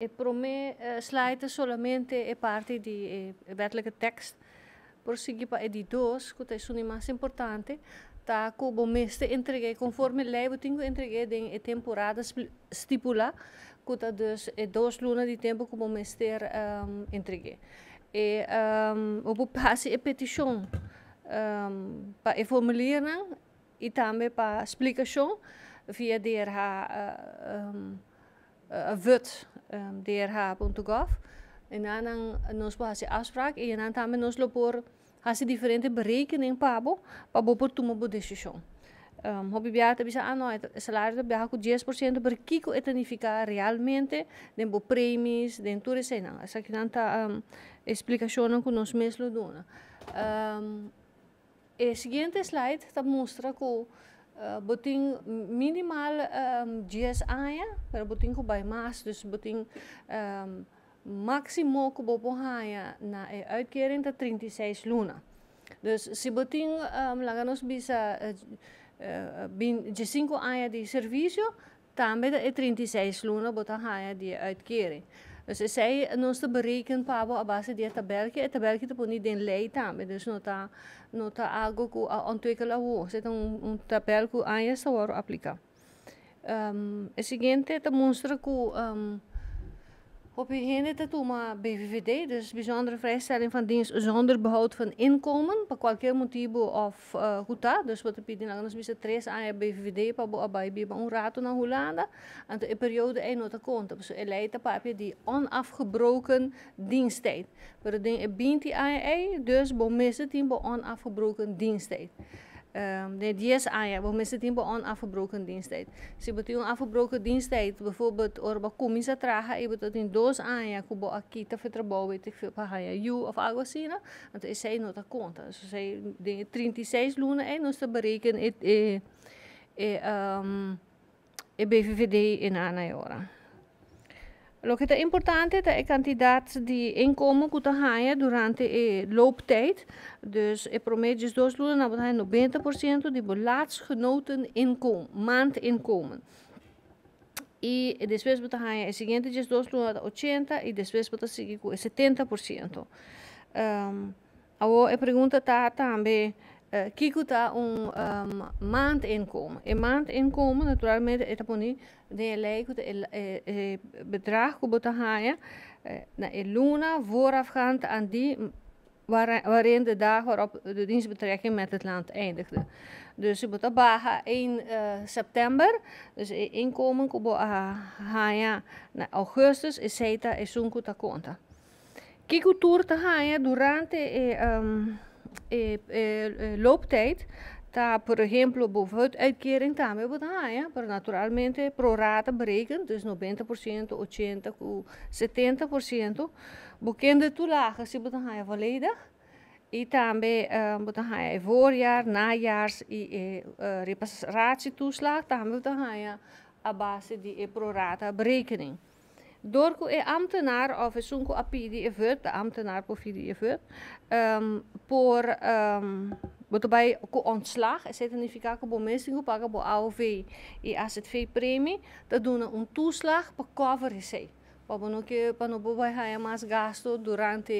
E promé slide ta solamente e parti di e wettelijke tekst. Por sigui pa e di dos, ku ta esun di mas importante, ta ku bo mester entreg'é konforme lei, bo tin ku entreg'é den e temporada stipulá, ku ta dus e 2 luna di tempu ku bo mester entreg'é. E bo por hasi e petishon pa e formuliernan i tambe pa splikashon via DRH VUT, drh.gov. I nan nos por hasi afspraak i nan tambe nos lo por hasi diferente berekening pa bo por tuma bo desishon. Hopi biaha ta bisa, ah no, e salario ta baha ku 10%, pero kiko e ta nifiká realmente den bo premies, den tur eseinan? Esakinan ta eksplikashonnan ku nos mes lo duna. E siguiente slide ta mustra ku bo tin minimal 10 aña, pero bo tin ku bai mas, dus bo tin máksimo ku bo por haña na e uitkering ta 36 luna. Dus si bo tin, laga nos bisa, 25 aña di servisio, tambe e 36 luna bo ta haña di uitkering. Dus esei nos ta bereken pa bo a base di e tabel, e tabel ta pone den lei tambe, dus no ta algu ku a ontwikkel awor, ta un tabel ku aña ta wòrdu apliká. E siguiente ta mustra ku hopi hende ta tuma BVVD, dus bijzondere vrijstelling van dienst zonder behoud van inkomen, pa kualke motibu òf ku ta, dus bo ta pidi nos bisa 3 aña BVVD pa bo bai biba un ratu na Hulanda, anto e periodo ei no ta konta, dus e lei ta papia di onafgebroken diensttijd. Pero den e 20 aña ei, dus bo mester tin bo onafgebroken diensttijd. De 10 aña, bo mester tin bo onafgebroken diensttijd. Si bo tin un afgebroken diensttijd, bijvoorbeeld ora bo kuminsá traha i bo tin 2 aña ku bo a kita for trabou, weet ik veel, pa haña yu òf algu asina, anto esei no ta konta. Dus esei den 36 luna ei nos ta bereken e BVVD in na ora. Loke ta importante ta e kantidat di inkomen ku ta haña durante e looptijd. Dus e promé 12 luna nan bo ta 90% di bo laatst genoten inkomen, maandinkomen. I despues bo ta haña e siguiente 12 luna 80 i despues bo ta sigui ku 70%. E pregunta ta tambe kiko ta un maandinkomen? E maandinkomen naturalmente e ta pone den lei ku e bedrag ku bo ta haña na e luna voorafgaand aan die waarin de dag waarop de dienstbetrekking met het land eindigde. Dus bo ta baha 1 sèptèmber, dus e inkomen ku bo a haña na ougùstùs, esei ta esun ku ta konta. Kiko tur ta haña durante e looptijd, ta por ehèmpel bijvoorbeeld uitkering tambe bo ta haña, pero naturalmente pro rata berekend, dus 90%, 80 ku 70%. Bo kindertoelage si bo ta haña volledig. I tambe bo ta haña voorjaar, najaars i reparatietoeslag tambe bo ta haña a base di e pro rata berekening. Dor ku e ambtenaar òf esun ku a pidi e VUT, de ambtenaar por pidi e VUT, por bo ta bai ku ontslag, esei ta nifiká ku bo mes tin ku paga bo AOV i AZV premie, ta duna un toeslag pa cover esei. Pa bo no ke pa no bo bai haña mas gasto durante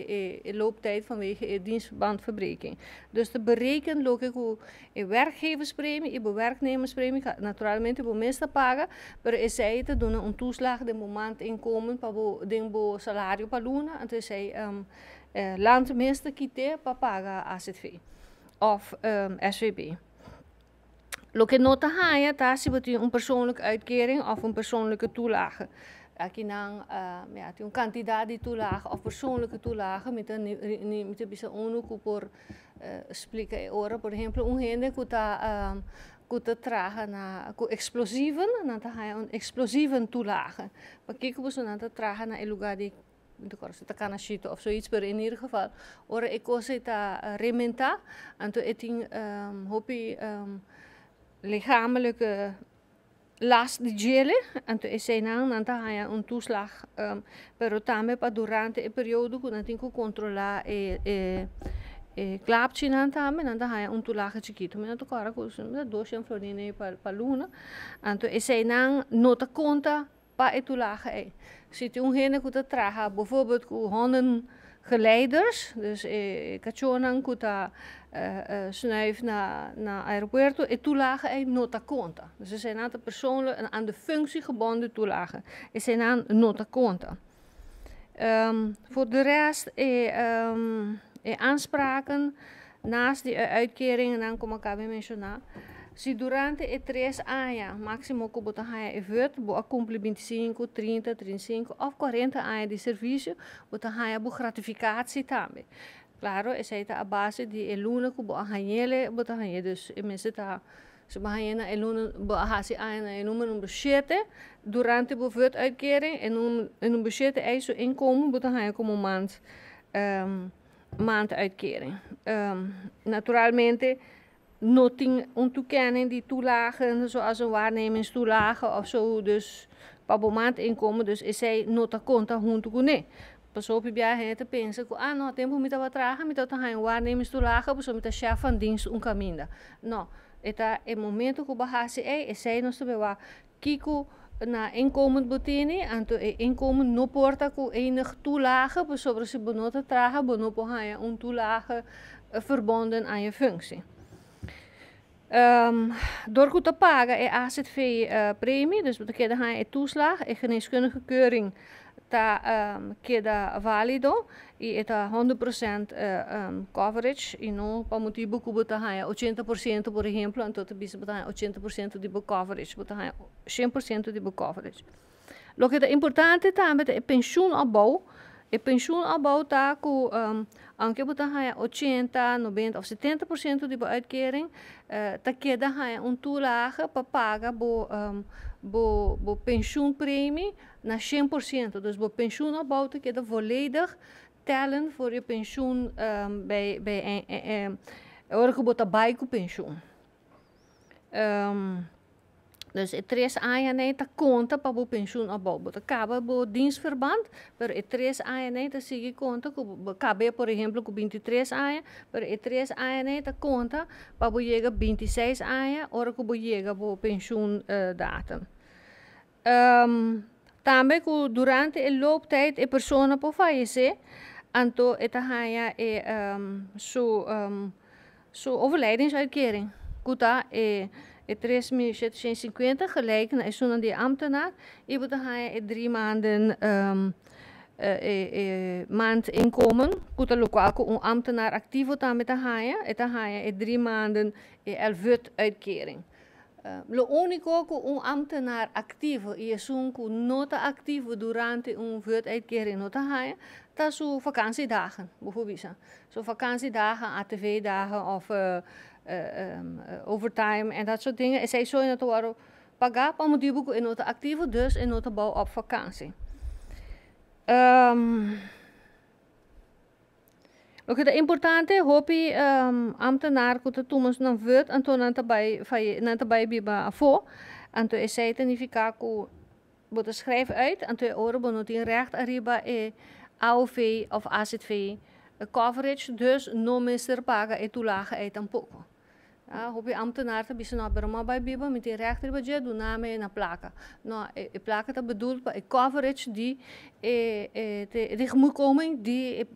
e looptijd vanwege e dienstverbandverbreking. Dus ta bereken loke ku e werkgeverspremie i bo werknemerspremie, naturalmente bo mes ta paga, pero esei ta duna un toeslag den bo maandinkomen pa bo den bo salario pa luna, anto esei land mes ta kit'é pa paga AZV òf SVB. Loke no ta haña ta si bo tin un persoonlijke uitkering òf un persoonlijke toelage. Akinan ja, tin un kantidat di toelage òf persoonlijke toelage, mi ta bisa unu ku por splika e ora. Por ehèmpel, un hende ku ta traha na ku explosieven, nan ta haña un explosieven toelage. Pakiko? Pasobra nan ta traha na e lugá di ta kana shito òf zoiets, pero in ieder geval, ora e kos ta rementá, anto e tin hopi lichamelijke last di djele, anto eseinan nan ta haña un toeslag, pero tambe pa durante e periodo ku nan tin ku kontrolá e klapchinan tambe, nan ta haña un toelage chikitu. Mi no ta kòrda ku 200 florin pa luna, anto eseinan no ta konta. pa e toelage ei. Si tin un hende ku ta traha bijvoorbeeld ku hondengeleiders, dus e kachónan ku ta snuif na aeropuerto, e toelage ei no ta konta. Dus eseinan ta persoonlijk en aan de functie gebonden toelage. Eseinan no ta konta. Voor de rest, e aanspraken naast die uitkeringen, komo a kaba di menshoná, si durante e 3 aña máksimo ku bo ta haña e VUT, bo a kumpli 25, 30, 35 òf 40 aña di servisio, bo ta haña bo gratificatie tambe. Klaro, esei ta a base di e luna ku bo a hañ'é, bo ta hañ'é. Dus e mester ta, si bo hañ'é na e luna, bo a hasi aña na e number 7, durante bo VUT-uitkering, e number 7 ei su inkomen, bo ta haña komo maanduitkering. Naturalmente, no tin un toekenning di toelagen, zoals een waarnemingstoelage of zo, dus pa bo maandinkomen, dus esei no ta konta huntu kuné. Pasobra hopi biaha hende ta pensa ku, ah no, tempu mi tabata traha, mi tabata haña un waarnemingstoelage, pasobra mi ta chef van dienst un kaminda. No, e ta e momento ku bo a hasi ei, esei nos ta bai wak kiko na inkomen bo tin, anto e inkomen no por ta ku enig toelage, pasobra si bo no ta traha, bo no por haña un toelage verbonden aan je functie. Door ku ta paga e AZV premie, dus bo ta keda haña e toeslag, e geneeskundige keuring ta keda válido i e ta 100% coverage i no pa motibu ku bo ta haña 80%, por ehèmpel, anto ta bisa bo ta haña 80% di bo coverage, bo ta haña 100% di bo coverage. Loke ta importante tambe ta e pensioenopbouw. E pensioenopbouw ta ku aunke bo ta haña 80, 90 òf 70% di bo uitkering, ta keda haña un toelage pa paga bo pensioenpremie na 100%. Dus bo pensioenopbouw ta keda volledig tellen voor je pensioen bij ora ku bo ta bai ku pensioen. Dus e 3 aña ei ta konta pa bo pensioenopbouw. Bo ta kaba bo dienstverband, pero e 3 aña ei ta sigui konta ku bo kaba, por ehèmpel, ku 23 aña, pero e 3 aña ei ta konta pa bo yega 26 aña, ora ku bo yega bo pensioen datum. Tambe ku durante e looptijd e persona por fayesé, anto e ta haña e su overlijdensuitkering. Ku ta e 3.750 gelijk na esun di ambtenaar i bo ta haña e 3 maanden e maandinkomen, ku ta lokual ku un ambtenaar aktivo tambe ta haña, e ta haña e 3 maanden e LVUT uitkering. Lo úniko ku un ambtenaar aktivo i esun ku no ta aktivo durante un VUT-uitkering no ta haña, ta su vakantiedagen, bijvoorbeeld. Su vakantiedagen, ATV-dagen of overtime en dat soort dingen. Esei so no ta wòrdu pagá pa motibu ku e no ta aktivo, dus e no ta bou op vakantie. Loke ta importante, hopi ambtenaar ku ta tuma nan VUT, anto nan ta bai biba afó, anto esei ta nifiká ku bo ta schrijf uit, anto e ora bo no tin recht ariba e AOV of AZV coverage, dus no mester paga e toelage ei tampoko. Ah, hopi ambtenaar ta bisa, no, pero m'a bai biba, mi tin recht riba dje, duna mi na plaka. No, e plaka ta bedoeld pa e coverage di e tegemoetkoming di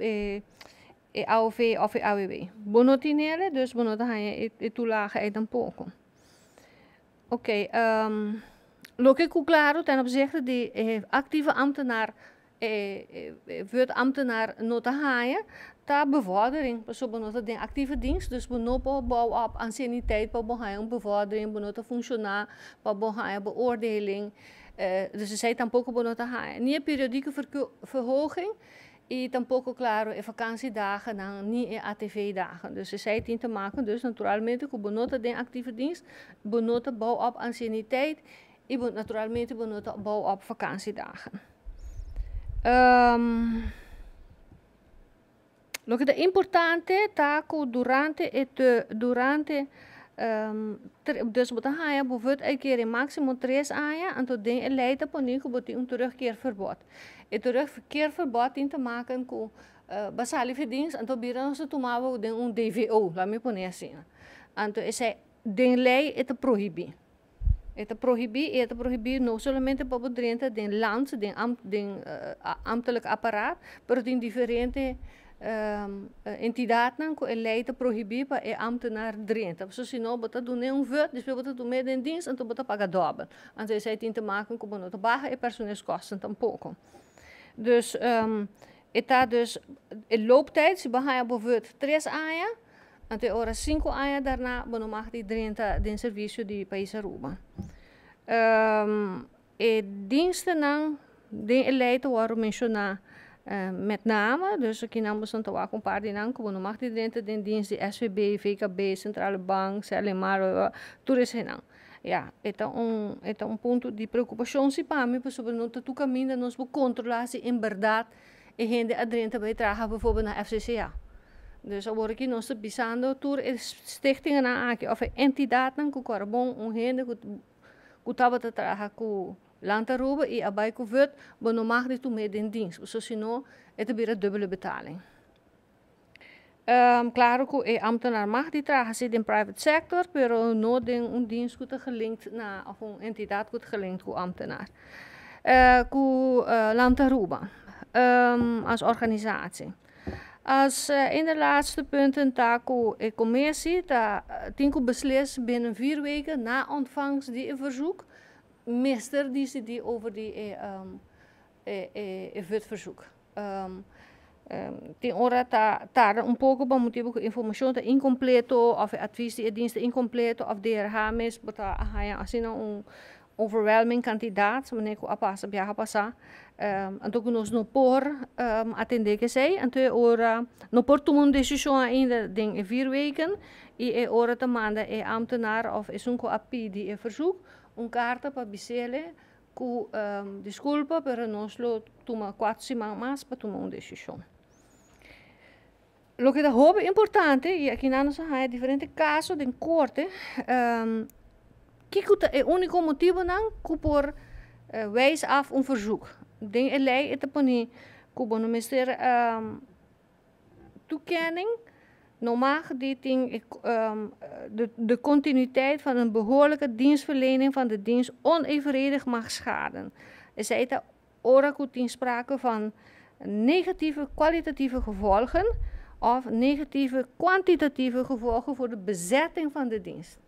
e AOV of e AWB. Bo no tin ele, dus bo no ta haña e toelage ei tampoko. Oké, loke ku klaro ten opzichte di actieve ambtenaar, VUT ambtenaar no ta haña, ta bevordering. Pasobra bo no ta den actieve dienst, dus bo no por bouw op anciëniteit pa bo haña un bevordering, bo no ta funshoná pa bo haña beoordeling. Dus esei tampoko bo no ta haña. Ni e periodieke verhoging i tampoko, klaro, e vakantiedagen, dan, ni e ATV-dagen. Dus esei tin te maken, dus naturalmente, ku bo no ta den actieve dienst, bo no ta bouw op anciëniteit i bo, naturalmente, bo no ta bouw op vakantiedagen. Loke ta importante ta ku durante dus bo ta haña bo VUT-uitkering máksimo 3 aña, anto den e lei ta pone ku bo tin un terugkeerverbod. E terugkeerverbod tin te maken ku bo a sali for di dienst, anto bira nos ta tuma bo den un DVO, laga mi pone asina. Anto esei den lei e ta prohibí. E ta prohibí, e ta prohibí no solamente pa drenta den land, den ambtelijk apparaat, pero tin diferente entidatnan ku e lei ta prohibí pa e ambtenaar drenta. So, si no, bo ta duna un VUT, despues bo ta tum'é den dienst, anto bo ta paga dòbel. Anto esei tin te maken ku bo no ta baha e personeelskosten tampoko. Dus e ta dus e looptijd, si bo haña bo VUT 3 aña, anto ora 5 aña daarna bo no mag di drenta den servisio di pais Aruba. E dienstennan den e lei ta wòrdu menshoná met name, dus aki nan bo ta wak un par di nan ku bo no mag di drenta den dienst di SVB, VKB, Centrale Bank, Serlimar, tur eseinan. Ja, e ta un punto di preokupashon si pa mi, pasobra no ta tur kaminda nos por kontrolá si en berdat e hende a drenta bai traha bijvoorbeeld na FCCA. Dus awor aki nos ta bisando tur e stichtingennan aki òf e entidatnan ku kòrda bon, un hende ku tabata traha ku Land Aruba i a bai ku VUT, bo no mag di tum'é den dienst, so sino e ta bira dubbele betaling. Klaro ku e ambtenaar mag di traha si den private sector, pero no den un dienst ku ta gelinkt na òf un entidat ku ta gelinkt ku ambtenaar. Ku Land Aruba als organisatie. Als een de laatste punten ta ku e kommissie ta tin ku beslis binnen 4 weken na ontvangst di e verzoek mester disidí over di e VUT-verzoek. Tin ora ta tarda un poko pa motibu ku informashon ta inkompleto òf advies di e dienst ta inkompleto òf DRH mes bo ta haña asina un overwhelming kantidat, manera ku a pasa biaha pasá. Anto ku nos no por atendé ku esei, anto e ora no por tuma un desishon ainda den e 4 weken i e ora ta manda e ambtenaar òf esun ku a pidi e verzoek un karta pa bis'é ku diskulpa, pero nos lo tuma 4 siman mas pa tuma un desishon. Loke ta hopi importante, i aki nos a haña diferente kaso den korte, kiko ta e úniko motibunan ku por wijs af un verzoek? Den e lei e ta pone ku bo no mester toekenning no mag di tin de continuïteit van een behoorlijke dienstverlening van de dienst onevenredig mag schaden. Esei ta ora ku tin sprake van negatieve kwalitatieve gevolgen of negatieve kwantitatieve gevolgen voor de bezetting van de dienst.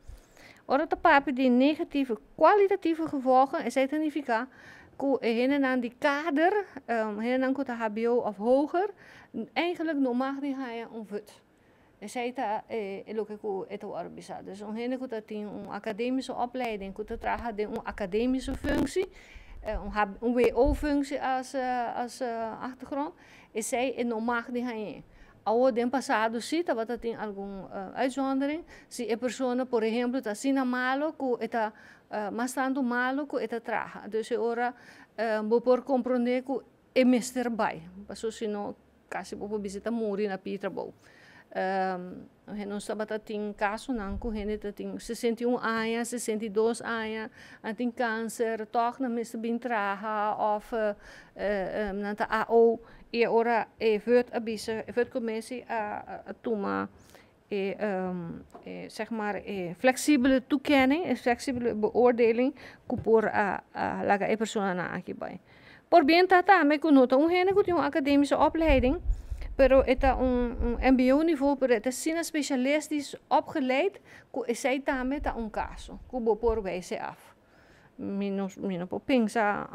Ora ta papia di negatieve kwalitatieve gevolgen, esei ta nifiká ku e hendenan di kader, hendenan ku ta HBO of hoger, eigenlijk no mag di haña un VUT. Esei ta loke ku e ta wòrdu bisá. Dus un hende ku tin un akademische opleiding, ku ta traha den un akademische functie, un WO-functie als achtergrond, esei no mag di haña. Awor, den pasado si tabata tin algun uitzondering. Si e persona, por ehèmpel, ta asina malu ku e ta mas tantu malu ku e ta traha. Dus ora bo por komprondé ku e mester bai. Paso sino kasi bo por bisa ta muri na pia trabou. Nos tabata tin kasonan ku hende ta tin 61 aña, 62 aña, nan tin kanser, tòg nan mester bin traha òf nan ta AO i ora e VUT a bisa, e VUT-commissie a tuma e, zeg maar, e flexibele toekenning, e flexibele beoordeling ku por a laga e personanan aki bai. Por bien ta tambe ku no ta un hende ku tin un akademische opleiding, pero e ta un MBO-niveau, pero e ta asina specialistisch opgeleid ku esei tambe ta un kaso ku bo por wijs af. Mi no por pensa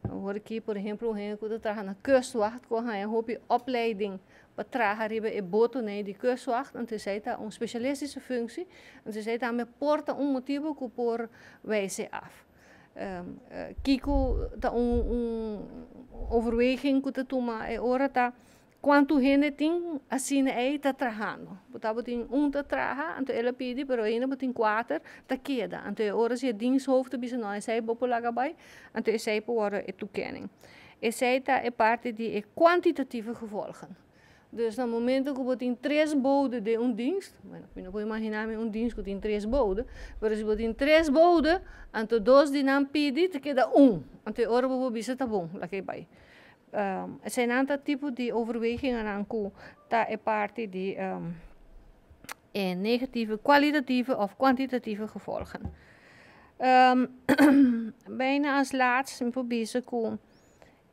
awor aki, por ehèmpel, un hende ku ta traha na kustwacht, ku a haña hopi opleiding pa traha riba e botonan di kustwacht, anto esei ta un specialistische functie, anto esei tambe por ta un motibu ku por wijs af. Kiko ta un overweging ku ta tuma e ora ta kuantu hende tin asina ei ta trahando. Bo ta tin un ta traha, anto el a pidi, pero ainda bo tin kuater ta keda. Anto e ora si e diensthoofd ta bisa no, esei bo por laga bai, anto esei por wòrdu e toekenning. Esei ta e parti di e kwantitatieve gevolgen. Dus na momento ku bo tin tres bode den un dienst, bueno, mi no por imaginá mi un dienst ku tin tres bode, pero si bo tin tres bode, anto dos di nan pidi, ta keda un. Anto e ora bo por bisa ta bon, lag'é bai. Eseinan ta tipo di overwegingennan ku ta e parti di e negatieve kwalitatieve of kwantitatieve gevolgen. Bijna als laatste, mi por bisa ku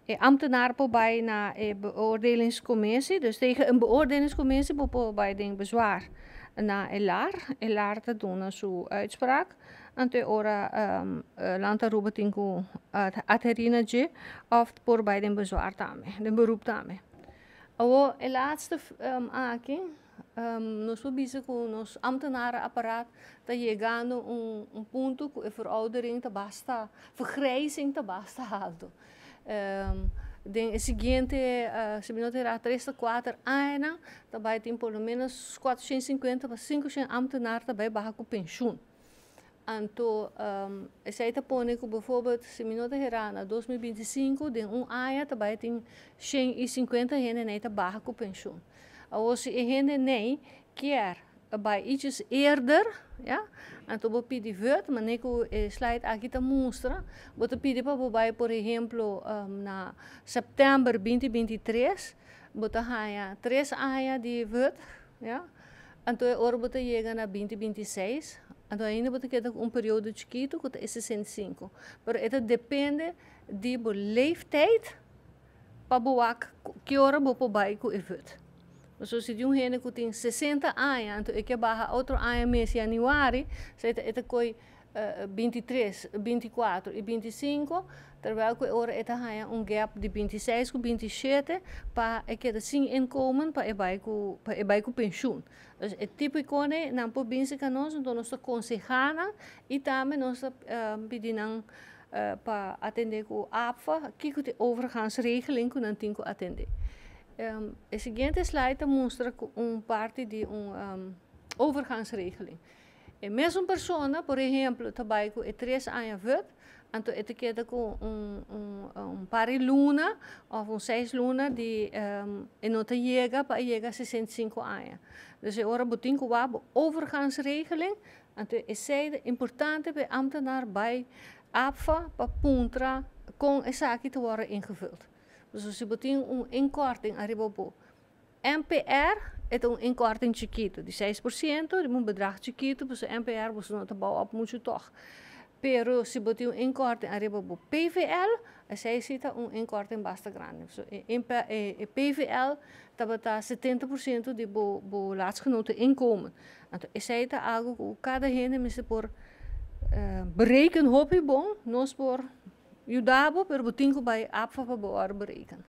e ambtenaar por bai na e beoordelingscommissie. Dus tegen een beoordelingscommissie por bai den bezwaar na e LAR. E LAR ta duna su uitspraak. Anto ora Land Aruba tin ku adherí na dje of por bai den bezwaar tambe, den beroep tambe. Awo e laatste aki, nos por bisa ku nos ambtenarenapparaat ta yegando un punto ku e veroudering ta basta, vergrijzing ta basta alto. Den e siguiente, si mi no ta erá, 3 ta 4 aña, ta bai tin por lo menos 450 pa 500 ambtenaar ta bai baha ku penshun. Anto, esei ta pone ku bijvoorbeeld, si mi no ta erá, na 2025, den un aña, ta bai tin 150 hende ta baha ku penshun. Of si e hende nee kier bai ietsjes eerder, ja, anto bo pidi VUT, manera ku e slide aki ta mustra, bo ta pidi pa bai, por ehèmpel, na sèptèmber 2023, bo ta haña 3 aña di VUT, ja, anto ora bo ta yega na 2026, anto ainda bo ta keda un periodo chikitu, ku ta 65. Pero e ta depende di bo leeftijd pa bo wak ki ora bo por bai ku e VUT. So, si un hende ku tin 60 aña, anto e ke baha otro aña mes yanüari, e ta koi 23, 24 i 25, terwijl ku ora e ta haña un gap di 26 ku 27 pa e keda sin inkomen pa e bai ku penshun. Dus e tipo kos nan por bin serka nos, anto nos ta konsehá nan i tambe nos ta pidi nan pa atendé ku APFA, kiko e overgangsregeling ku nan tin ku atendé. E siguiente slide ta mustra un parti di un overgangsregeling. E mesun persona, por ehèmpel, ta bai ku 3 aña VUT, anto e ta keda ku un par di luna òf un 6 luna di e no ta yega pa yega 65 aña. Dus ora bo tin ku overgangsregeling, anto esei ta importante pa ambtenaar bai APFA pa puntra kon esaki ta worden ingevuld. Dus si bo tin un inkorting ariba bo NPR, e un inkorting chikitu di 6%, di un bedrag chikitu, pues NPR bo no ta bouw op muchu toch. Pero si bo tin un inkorting ariba bo PVL, esei ta un inkorting basta grandi. So, e PVL tabata 70% di bo laatstgenoemde inkomen. Anto, esei ta algu ku kada hende mester por bereken hopi bon, nos por yuda bo, pero bo tin ku bai APFA pa bo bereken.